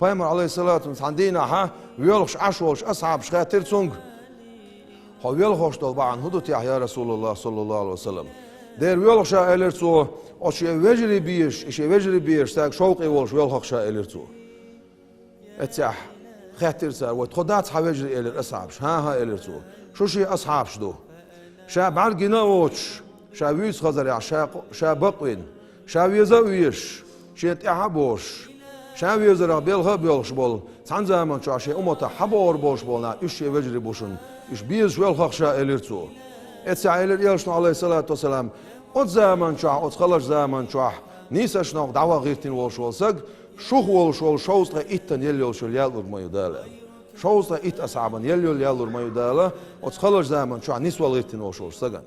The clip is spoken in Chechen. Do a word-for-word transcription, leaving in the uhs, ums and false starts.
Пайхамар, алейхиссалату, цхьан дийнахьа воьлхуш Ӏаш волчу асхьабаша хаьттира цуьнга: «Хьо воьлхуш долу бахьана хӀун ду техьа, я Расулаллах, саллаллаху алейхи ва саллам?» «Дера воьлхуш», — элира цо, — «оцу шен вежарий безаш, и шен вежарий безаш стаг шовкъе волуш воьлхуш», — элира цо. Эццехь хаьттира цара: «Вай, тхо дац хьан вежарий?» — элира асхьабаша. «ХӀан-хӀа», — элира цо. «Шу шен асхьабаш ду. Ша бӀаьргина а воцуш, ша вуьйцу хазарехь, ша, ша бакъвина, ша веза а везаш, шен тӀаьхьа а бозуш, ша везарах белха а боьлхуш болу, цхьана заман чохь шен умматах хьан бохур болуш болу нах, уьш шен вежарий бу шуна, уьш безаш воьлхуш», — элира цо. Эццехь элира элчано, алейхиссалату вассалам: «Оцу заман чохь, оцу халачу заман чохь нийсачу новкъа дӀаваха гӀиртина волуш волу стаг шух волуш волу шовзткъе иттан елла йолуш йолу ял лур ма ю Дала». Шовзткъе итт асхьабан елла йолу ял лур ма ю Дала оцу халачу заман чохь нисвала гӀиртина волуш волчу стагана.